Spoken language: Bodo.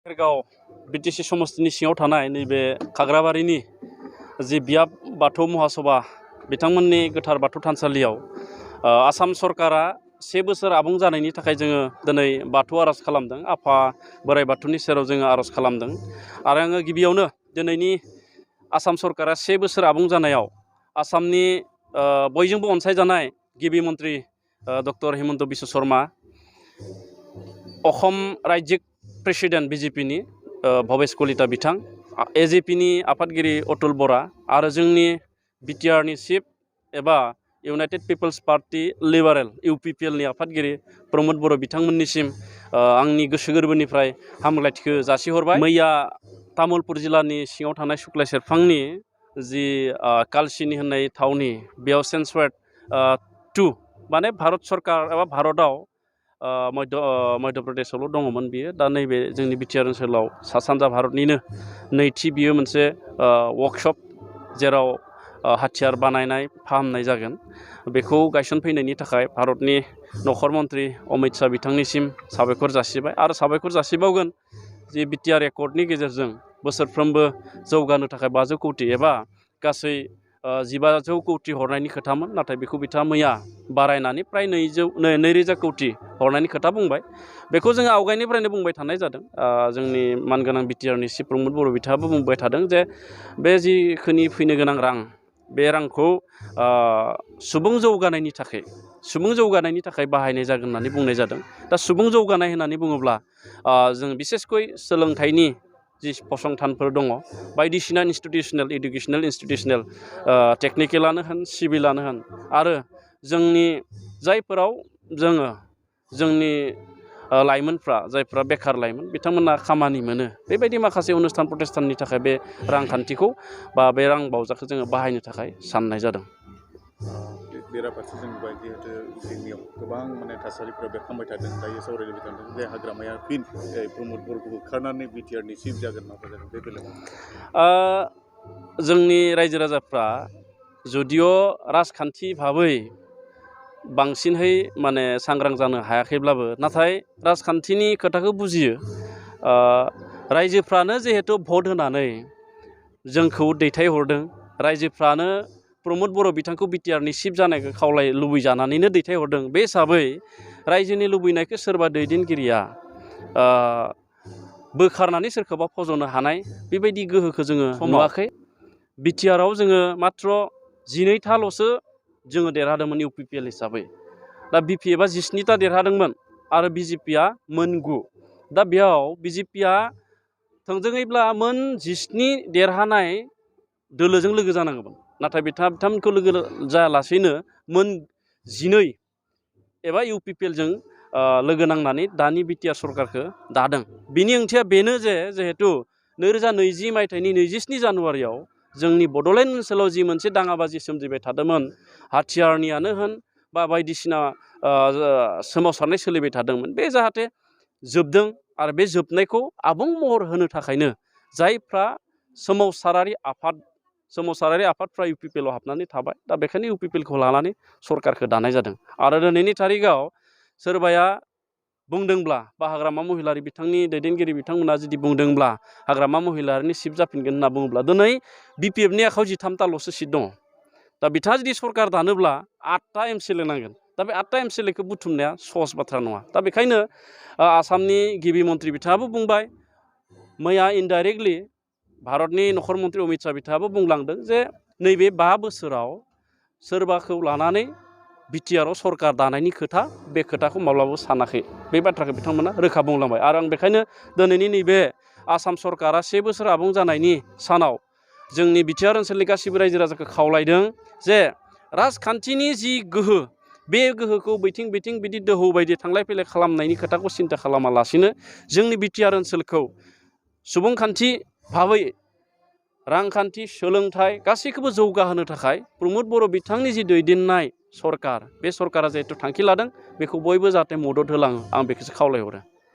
गाव बिटिसि समस्तिनि सिङाव थानाय नैबे खाग्राबारिनि जि बियाब बाथौ महासभा बिथांमोननि गोथार बाथौ थानसालियाव आसाम सरकारा 1 बोसोर आबुं जानायनि थाखाय जोङो दिनै बाथौ आर'ज खालामदों। आफा बोराइ बाथौनि सेराव जोङो आर'ज खालामदों आरो आङो गिबियावनो दिनैनि आसाम सरकारा 1 बोसोर आबुं जानायाव आसामनि बयजोंबो अनसायजानाय गिबि मन्त्रि डक्टर हिमन्त बिश्व शर्मा, अखम रायजिक प्रेसिडेन्ट बिजेपिनि भबेश कलिता बिथां, एजेपिनि आफादगिरि अतुल बरा आरो जोंनि बिटिआरनि चिफ एबा इउनाइटेड पिपल्स पार्टी लिबारेल इउपिपिएलनि आफादगिरि प्रमद बर' बिथांमोननिसिम आंनि गोसो गोरबोनिफ्राय हामलायथिखौ जासिहरबाय। मैया तामुलपुर जिल्लानि सिङाव थानाय सुक्लाय सेरफांनि जि कालसिनि होननाय थावनि बेयाव सेन्सुवेट 2 माने भारत सरकार एबा भारतआव मध्य प्रदेशआवल' दङमोन बियो। दा नैबे जोंनि बिटिआर ओनसोलाव सा सानजा भारतनिनो नैथि बियो मोनसे वर्कशप जेराव हाथियार बानायनाय फाहामनाय जागोन। बेखौ गायसनफैनायनि थाखाय भारतनि नखर मन्त्रि अमित शाह बिथांनिसिम साबायखर जासिबाय आरो साबायखर जासिबावगोन जि बिटिआर एकर्डनि गेजेरजों बोसोरफ्रोमबो जौगानो थाखाय 500 कौटि एबा गासै 1500 कौटि हरनायनि खोथामोन, नाथाय बेखौ बिथाङा मैया बारायनानै प्राय 2000 कौटि हरनायनि खोथा बुंबाय। बेखौ जोङो आवगायनिफ्रायनो बुंबाय थानाय जादों। जोंनि मानगोनां बिटिआरनि चिफ प्रमद बर' बिथाङाबो बुंबाय थादों जे बे जिखिनि फैनो गोनां रां, बे रांखौ सुबुं जौगानायनि थाखाय बाहायनाय जागोन होननानै बुंनाय जादों। दा सुबुं जौगानाय होननानै बुङोब्ला जों बिसेसकै सोलोंथाइनि जि फसंथानफोर दङ, बायदिसिना इडुकेसनेल इन्स्टिटिउसनेल टेकनिकेलानो होन, सिभिलानो होन, आरो जोंनि जायफोराव जोंनि लाइमोनफ्रा जायफ्रा बेखार लाइमोन बिथांमोना खामानि मोनो, बेबायदि माखासे अनुस्थान प्रतिष्ठाननि थाखाय बे रांखान्थिखौ बा बे रां बावजाखौ जोङो बाहायनो थाखाय साननाय जादों। बेराफारसे जों नुबाय जिहेतु जोंनियाव गोबां थासारिफोरा बेरखांबाय थादों, दायो सावरायलायबाय थादों जे हाग्रामाया फिन प्रमद बर'खौ होखारनानै बिटिआरनि चिफ जागोन माबा जागोन, बे बेलायाव जोंनि रायजो राजाफ्रा जुदिअ राजखान्थि भाबै बांसिनहै सांग्रां जानो हायाखैब्लाबो, नाथाय राजखान्थिनि खोथाखौ बुजियो। रायजोफ्रानो जिहेतु भट होनानै जोंखौ दैथायहरदों, रायजोफ्रानो प्रमद बर' बिथांखौ बिटिआरनि चिफ जानायखौ लुबैजानानैनो दैथायहरदों। बे हिसाबै रायजोनि लुबैनायखौ सोरबा दैदेनगिरिया बोखारनानै सोरखौबा फज'नो हानाय बेबायदि गोहोखौ जोङो नुवाखै। बिटिआराव जोङो मात्र 12थाल'सो जोङो देरहादोंमोन इउपिपिएल हिसाबै। दा बिपिएफआ 17ता देरहादोंमोन आरो बिजेपिआ मोन 9। दा बेयाव बिजेपिआ थोंजोङैब्ला मोन 17 देरहानाय दोलोजों लोगो जानांगौमोन, नाथाय बिथांमोनखौ लोगो जायालासेनो मोन 12 एबा इउपिपिएलजों लोगो नांनानै दानि बिटिआर सरकारखौ दादों। बिनि ओंथिया बेनो जे जिहेतु 2020 मायथाइनि 27 जानुवारियाव जोंनि बड'लेण्ड ओनसोलाव जि मोनसे दाङाबाजि सोमजिबाय थादोंमोन, हाथियारनियानो होन बा बायदिसिना सोमावसारनाय सोलिबाय थादोंमोन, बे जाहाथे जोबदों। आरो बे जोबनायखौ आबुं महर होनो थाखायनो जायफ्रा सोमावसारारि आफादफ्रा इउपिपिएलआव हाबनानै थाबाय, दा बेखायनो इउपिपिएलखौ लानानै सरकारखौ दानाय जादों। आरो दिनैनि थारिखआव सोरबाया बुंदोंब्ला बा हाग्रामा महिलारि बिथांनि दैदेनगिरि बिथांमोना जुदि बुंदोंब्ला हाग्रामा महिलारिनि चिफ जाफिनगोन होनना बुङोब्ला, दिनै बिपिएफनि आखायाव 13थाल'सो सिट दङ। दा बिथाङा जुदि सरकार दानोब्ला 8टा एमसिएलए नांगोन। दा बे 8टा एमसिएलएखौ बुथुमनाया सहस बाथ्रा नङा। दा बेखायनो आसामनि गिबि मन्त्रि बिथाङाबो बुंबाय, मैया इनडाइरेक्टलि भारतनि नखर मन्त्रि अमित शाह बिथाङाबो बुंलांदों जे नैबे 5 बोसोराव सोरबाखौ लानानै बिटिआराव सरकार दानायनि खोथा, बे खोथाखौ माब्लाबाबो सानाखै। बे बाथ्राखौ बिथांमोना रोखा बुंलांबाय। आरो आं बेखायनो दिनैनि नैबे आसाम सरकारा 1 बोसोर आबुं जानायनि सानाव जोंनि बिटिआर ओनसोलनि गासैबो रायजो राजाखौ खावलायदों जे राजखान्थिनि जि गोहो, बे गोहोखौ बिथिं बिदि दोहौ बायदि थांलाय फैलाय खालामनायनि खोथाखौ सिन्था खालामालासिनो जोंनि बिटिआर ओनसोलखौ सुबुंखान्थि भाबै रांखान्थि, सोलोंथाइ गासैखौबो जौगाहोनो थाखाय प्रमद बर' बिथांनि जि दैदेननाय सरकार, बे सरकारा जिहेतु थांखि लादों, बेखौ बयबो जाहाथे मदद होलाङो, आं बेखौसो खावलायहरो।